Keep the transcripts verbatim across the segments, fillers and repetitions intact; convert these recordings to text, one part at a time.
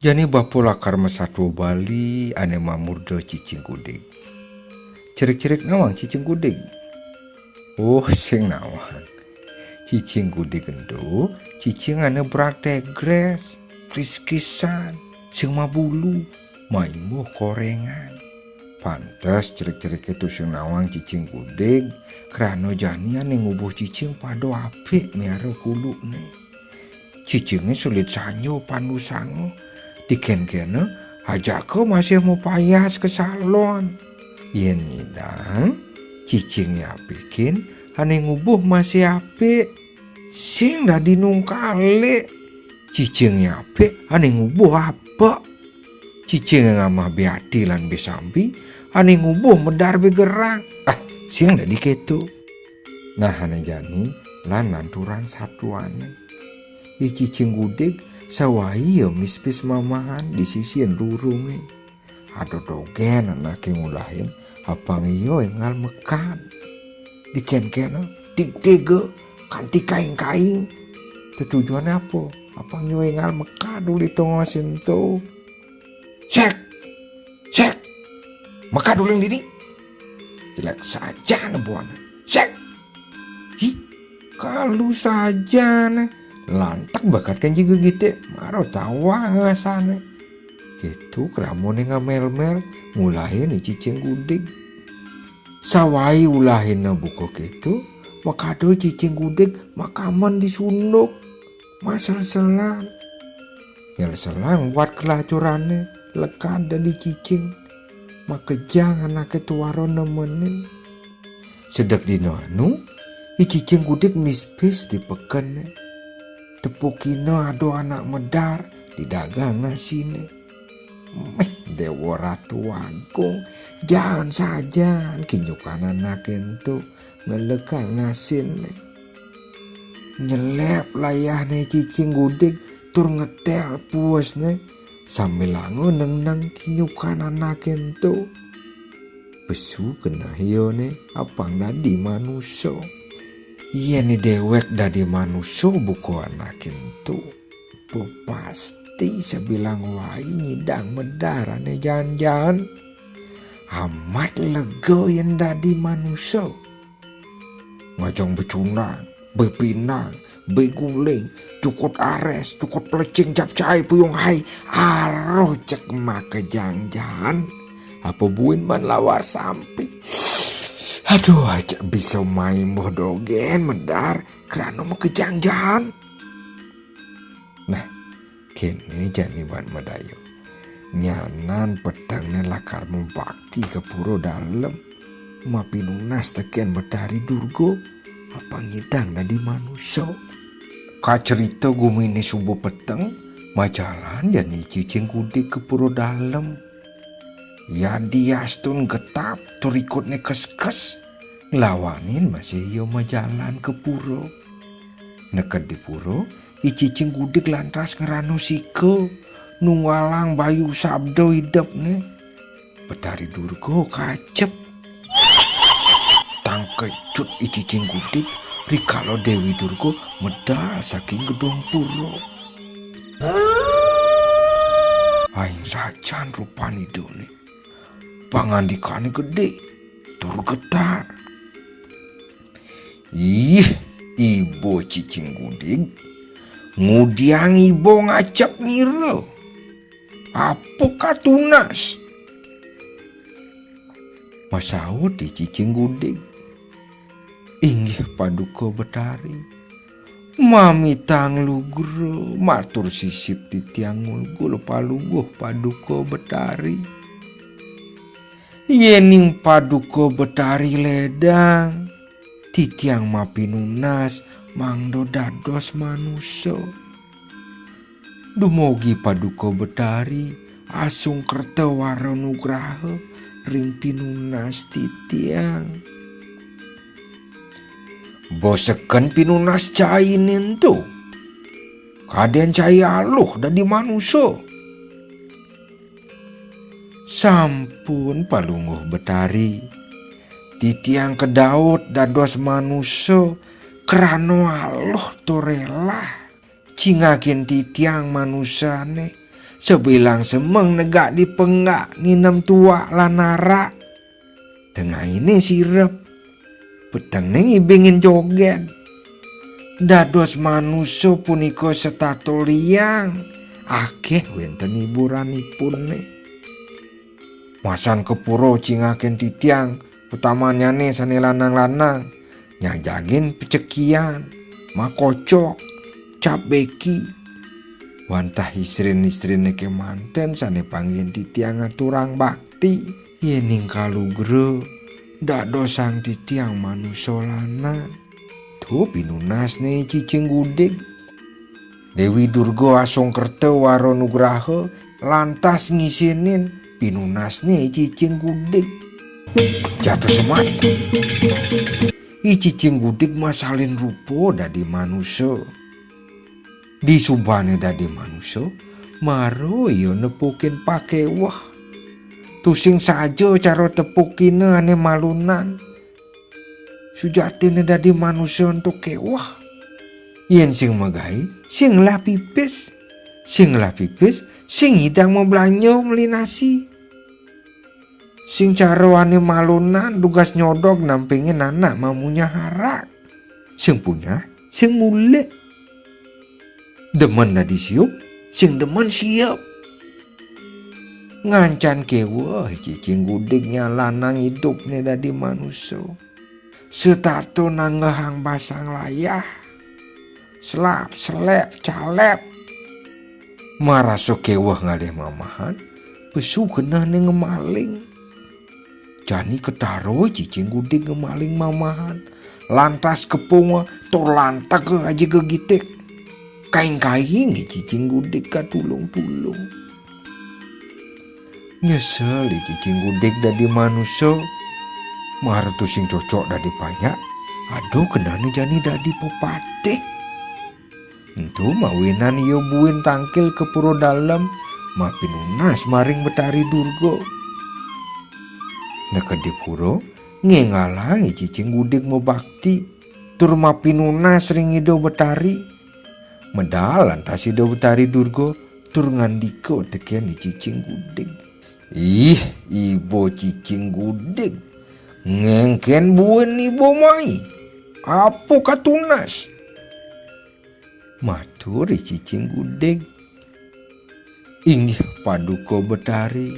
Jani bapa lakar masatua Bali ane mamurda Cicing Gudig. Cerik-cerik nawang Cicing Gudig? Oh, sing nawang. Cicing Gudig ento cicing ane brak tegres, kriskisan, sing mabulu, maimbuh korengan. Pantes cerik-cerike tusing nawang Cicing Gudig, krana jani ane ngubuh cicing pada apik miara kulune. Cicinge sulit sanja pandu sanga. Dikenkenna ajaka masih mapayas ka salon. Yen nyidang, cicinge apikin, ane ngubuh masih apik. Sing dadi nungkalik. Cicinge apik, ane ngubuh apek. Cicinge ngamah beati lan besampi, ane ngubuh medar begerang. Ah, sing dadi keto. Nah, ane jani lan lanturang satuane. I Cicing Gudig sawai ya mispis mamahan di sisin rurunge. Ada dogen anake ngulahin, apang iya engal mekad. Dikenkenna tigtiga, kanti kaing-kaing. Tetujuane apa? Apang iya engal mekad uli tongos ento. "Sek! Sek! Mekad uli dini!" Jelek saja ne buana. "Sek!" Hi, kalu saja ne. Lantek bakat kan juga gitu. Maro tawang asane. Gitu kramone ngamel-mel, ngulahin i Cicing Gudig. Sawai ulahinne buka gitu, makada Cicing Gudig makamen di sunduk. Masel-selan. Nyel-selan buat kelacurane, lekad dadi cicing. Makejang anake tuara nemenin. Sedek dina anu, i Cicing Gudig mispis di pekenne. Tepukina ada anak medar di dagang nasine. Meh, Dewa Ratu Agung, jaan sajan kinyukan anake ento ngelekang nasine. Nyelep layahne Cicing Gudig tur ngetel puesne sambilanga nengneng kinyukan anake ento. Pesu keneh iyane apang dadi manusa. Yen dewek dadi manusa buka anake ento, pasti sabilang wai nyidang medar ane jaan-jaan. Amat lega yen dadi manusa. Ngajeng becundang, bepinang, beguling, cukut ares, cukut pelecing, capcai, puyung hai, aruh cek makejang jaan. Apa buin man lawar sampi. Aduh, ajak bisa maimbuh dogen medar, krana makejang jaan. Nah, kene jani ban madaya. Nyanan petengne lakar mabakti ka pura dalem. Mapinunas teken Betari Durga, apang nyidang dadi manusa. Kacerita gumine suba peteng, majalan jani Cicing Gudig ka pura dalem. Yadiastun getap tur ikutne keskes, nglawanin masih iya majalan ka pura. Neked di pura, i Cicing Gudig lantas ngrana sika, nunggalang bayu sabda idepne. Betari Durga kacep. Tangkejut i Cicing Gudig, rikala Dewi Durga medal saking gedong pura. Aing sajan rupan idane. Pangandikane gede, tur getar. Ih, iba Cicing Gudig, ngudiang iba ngacep ngira. Apa katunas? Masaut i Cicing Gudig. Inggih Paduka Betari. Mamitang lugra, matur sisip titiang ngulgul palungguh Paduka Betari. Yening Paduka Betari ledang, titiang mapinunas mangda dados manusa. Dumugi Paduka Betari asung kerta wara nugraha ring pinunas titiang. Boseken pinunas caine ento. Kaden cai aluh dadi manusa. Sampun Palungguh Betari. Titiang kadaut dados manusa krana aluh tur relah. Cingakin titiang manusane Sebilang semeng negak di penggak nginem tuak lan arak. Tengahine sirep. Petengné ngibingin jogét. Dados manusa punika setata liang, akeh wenten hiburanipune. Masan ka pura cingakin titiang, utamanyane sane lanang-lanang, nyajagin pecekian, makocok, cap beki, wantah istrin-istrinne kemanten sane panggihin titiang ngaturang bakti. Yening kalugra, dadosang titiang manusa lanang. Tu pinunasne cicing gudig. Dewi Durga asung kerta wara nugraha lantas ngisinin pinunasne cicing gudig. Jatuh semat. I cicing gudig masalin rupa dadi manusa. Disubane dadi manusa, mara ia nepukin pakeweh. Tusing saja cara tepukina ane malunan. Sujatine dadi manusa ento keweh. Yen sing magae, sing ngelah pipis. Sing ngelah pipis, sing ngidang mablanja meli nasi. Sing cara ane malunan dugas nyodog nampingin anak mamunyah arak. Sing punyah, sing mulih. Demen dadi siup, sing demen siep. Ngancan keweh cicing gudig nyalanang idupne dadi manusa. Setata nanggehang basang layah. Selap, selep, calep. Marasa keweh ngalih mamahan, pesu kenehne ngemaling. Jani ketara cicing gudig ngemaling mamahan. Lantas kepung tur lanteg aja gegitik. Kaing-kaing cicing gudig katulung-tulung. Nyesel i cicing gudig dadi manusa. Mara tusing cocok dadi panjak, aduh kenane jani dadi pepatih. Entu mawinan ia buin tangkil ka pura dalem, mapinunas maring Betari Durga. Neked di pura, ngenggalang i cicing gudig mabakti, tur mapinunas ring Ida Betari. Medal lantas Ida Betari Durga, tur ngandika teken i cicing gudig. "Ih, iba cicing gudig, ngengken buin iba mai? Apa katunas?" Matur i cicing gudig, "Inggih Paduka Betari,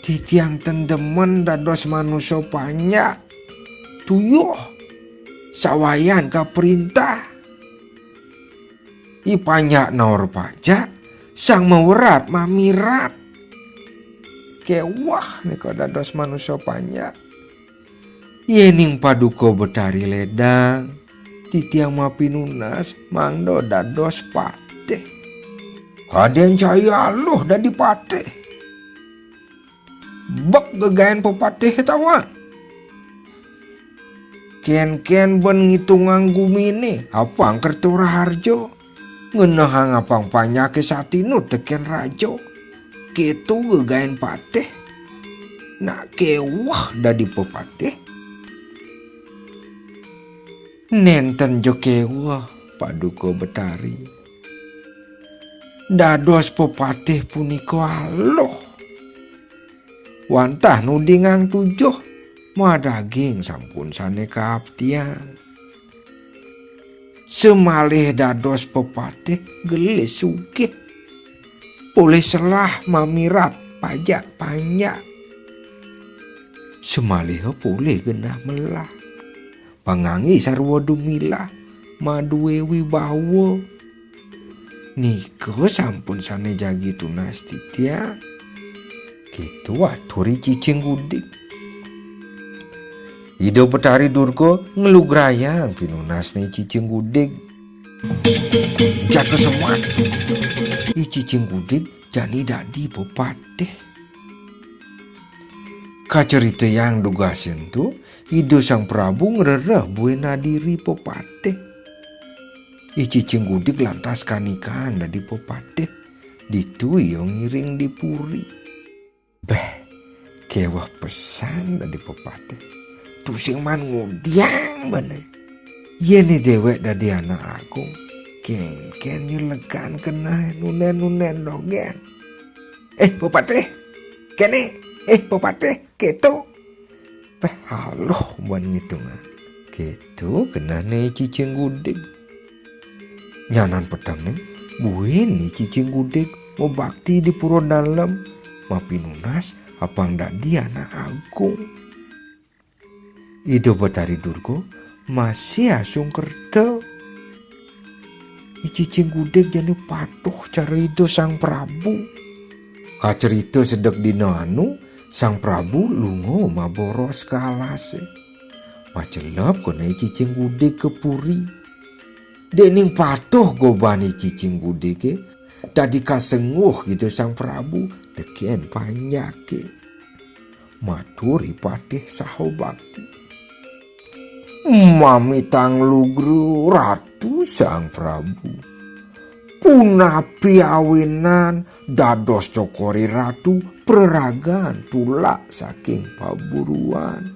titiang ten demen dados manusa panjak, tuyuh, sawayan kaprintah. I panjak naur pajak, sang mawerat mamirat. Keweh nika dados manusa panjak. Yening Paduka Betari ledang, titiang mapinunas mangda dados patih." "Kaden cai aluh dadi patih? Bek gegaen pepatih tawa? Ken-ken ben ngitungang gumine, apang kerta raharja, ngenehang apang panjake satinut teken raja. Keto gegaen patih? Nak keweh dadi pepatih?" "Nenten ja keweh, Paduka Betari. Dados pepatih punika aluh. Wantah nudingang tujuh, madaging sampun sane kaaptiang. Semalih dados pepatih gelis sugih. Polih selah mamirat pajak panjak. Semaliha polih genah melah. Pangangge sarwa dumilah, madue wibawa. Nika sampun sane jagi tunas titiang." Keto atur i cicing gudig. Ida Betari Durga nglugrayang pinunasne cicing gudig. Jatuh semat. I cicing gudig jani dadi pepatih. Kacaritayang dugasé ento, Ida Sang Prabu ngrereh buin nadiri pepatih. I Cicing Gudig lantas kanikang dadi pepatih, ditu ia ngiring di puri. Béh, kéweh pesan dadi pepatih. Tusing maan ngudiang bener. Yén déwék dadi anak agung, kénkén nyelegan keneh nunén-nunén dogén. "Eh, pepatih, kene, eh, pepatih, keto." Peh aluh ban ngitungang. Keto kenehne Cicing Gudig. Nyanan petengne, buin Cicing Gudig mabakti di pura dalem, mapinunas apang dadi anak agung. Ida Betari Durga masih asung kerta. I Cicing Gudig jani patuh cara Ida Sang Prabu. Kacerita sedek dina anu, Sang Prabu lunga maboros ka alase. Macelep kone Cicing Gudig ka puri. Dening patuh goban I Cicing Gudige, dadi kasengguh Ida Sang Prabu teken panjake. Matur I Patih saha bakti. Mamitang lugra Ratu Sang Prabu. Punapi awinan dados cokore Ratu praragan tulak saking paburuan.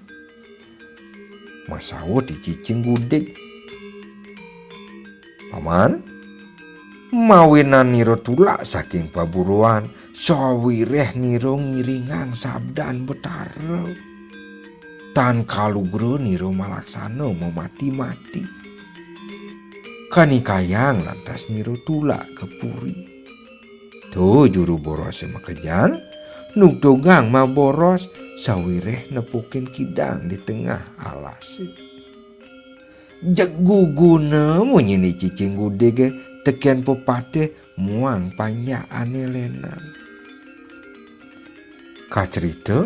Masaut I Cicing Gudig. Paman, mawinan nira tulak saking paburuan, sawireh nira ngiringang sabdan Betara. Tan kalugra nira malaksana mamati-mati. Kanikayang lantas nira tulak ka puri. To juru borose makejang, nugtugang maboros sawireh nepukin kidang di tengah alase. Jeg guguna munyin Cicing Gudige teken pepatih muang panjak ane lenan. Kacerita,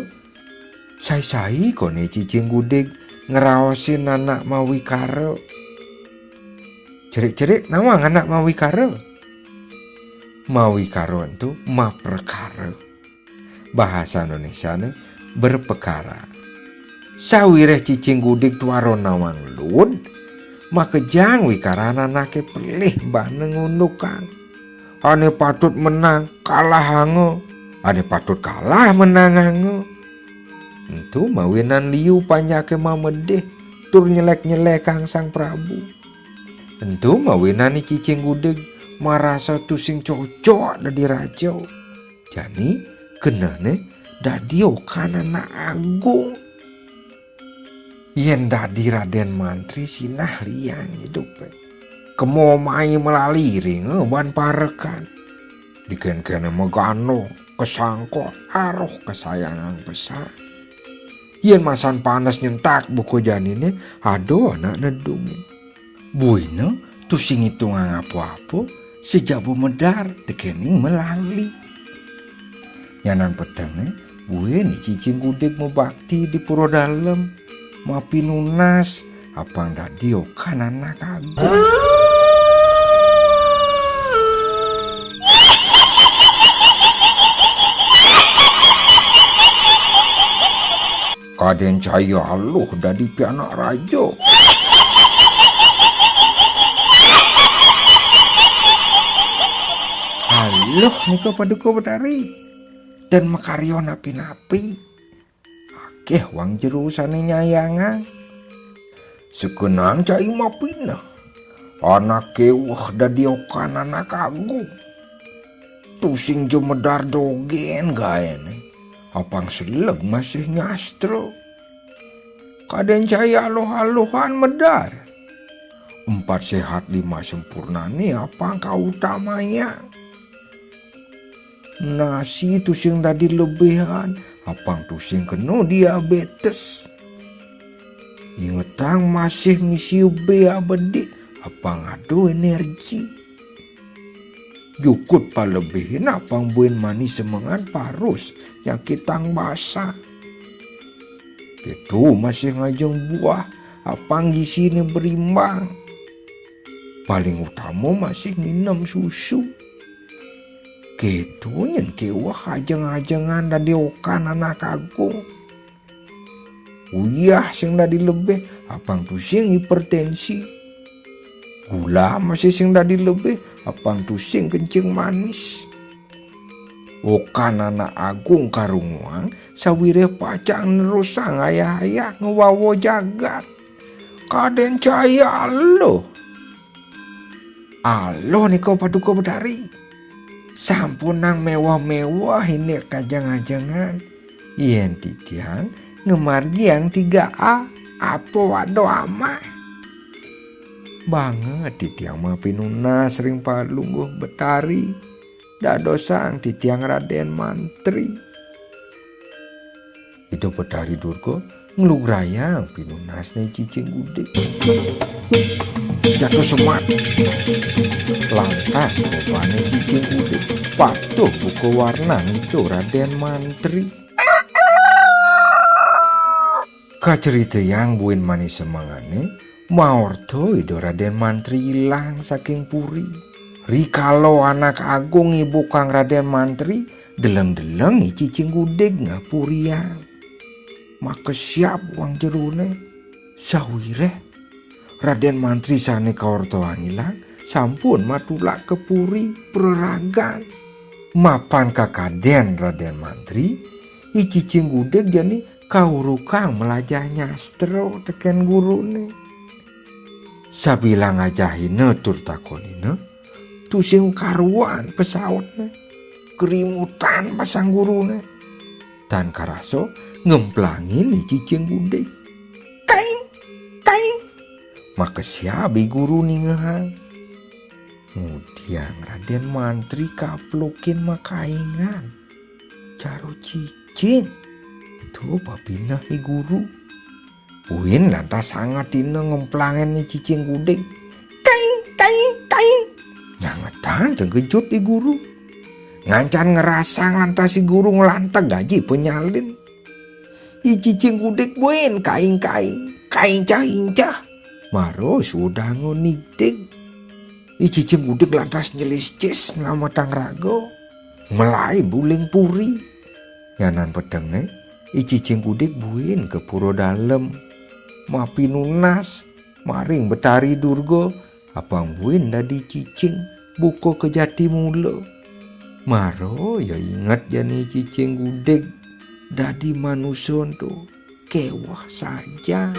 sai-sai kone Cicing Gudig ngraosin anak mawikara. Cerik-cerik nawang anak mawikara. Mawikara ento maprekara. Bahasa Indonesiane berpekara. Sawireh Cicing Gudig tuara nawang lud, makejang wikaran anake pelih bana ngundukang. Ane patut menang, kalahanga. Ane patut kalah, menanganga. Ento mawinan liu panjake mamedih tur nyelek-nyelekang Sang Prabu. Ento mawinan I Cicing Gudig marasa tusing cocok dadi raja. Jani kenehne dadi okan anak agung. Yen dadi Raden Mantri sinah liang idupe. Kema mai malali ringa ban parekan. Diken-kene magano, kasangka, aruh kasayangang pesan. Yen masan panes nyentak buka janine, ada anak nedunge. Buina tusing ngitungang apa-apa, sejaba medar tekening malali. Nyanan petenge, buin Cicing Gudig mabakti di pura dalem, mapinunas, apang dadi okan anak agung. Kaden cai aluh dadi pianak raja. Aluh nika Paduka Betari, ten makarya napi-napi. Akeh wang jero sane nyayangang. Sekenang cai mapineh. Anak keweh dadi okan anak agung. Tusing ja medar dogen gaene. Apang seleg masih nyastra. Kaden cai aluh-aluhan medar. Empat sehat lima sempurnane apang kautamayang. Nasi tusing dadi lebihan, apang tusing kena diabetes. Ingetang masih ngisi bea bedik, apang ada energi. Jukut palebihin apang buin mani semengan parus nyakitang basa. Keto masih ngajeng buah, apang gisine berimbang. Paling utama masih nginem susu. Keto nyen keweh ajeng-ajengan dadi okan anak agung. Uyah sing dadi lebih, apang tusing hipertensi. Gula masih sing dadi lebih, apang tusing kencing manis. Okan anak agung karunguang, sawireh pacang nerusang ayah-ayah ngwawa jagat. Kaden cai aluh. Aluh nika Paduka Betari. Sampunang mewah-mewah ini kajeng-ajengan. Yen titiang ngemargiang tiga A, apa wado amah. Banget titiang mapinunas ring Palungguh Betari. Dadosang titiang Raden Mantri. Ida Betari Durga nglugrayang pinunasne cicing gudik. Jatuh semat. Lantas bebane cicing gudik patuh buka warnan Ida Raden Mantri. Kaceritayang buin manis semangane, maorta Ida Raden Mantri ilang saking puri. Rikala anak agung ibukang Raden Mantri, deleng-deleng i cicing gudik ngapuriang. Makesiab wang jerone, sawireh Raden Mantri sane kaortawang ilang sampun matulak ka puri praragan. Mapan kakaden Raden Mantri, i cicing gudik jani kaurukang malajah nyastra teken gurune. Sabilang ajahina tur takonina, tusing karuan pasautne, kerimutan pasang gurune. Tan karasa ngemplangin i cicing gudik. Kaing, kaing. Makesiab i guru ningehang. Ngudiang Raden Mantri kaplukin makaingan. Cara cicing. Tuh papineh i guru. Buin lantas sangatina ngemplangin i cicing gudik. Kaing, kaing, kaing. Nyangetan tegejut i guru. Ngancan ngerasang lantas i guru ngelanteg aji penyalin. I cicing gudik buin kaing-kaing, kaincah-incah. Mara sudanga nigtig. I cicing gudik lantas nyelisis nglametang raga. Melai buling puri. Nyanan petengne, i cicing gudik buin ka pura dalem. Mapinunas maring Betari Durga, apang buin dadi cicing, buka ka jati mula. Mara ya inget jani cicing gudik dadi manusa ento keweh sajan.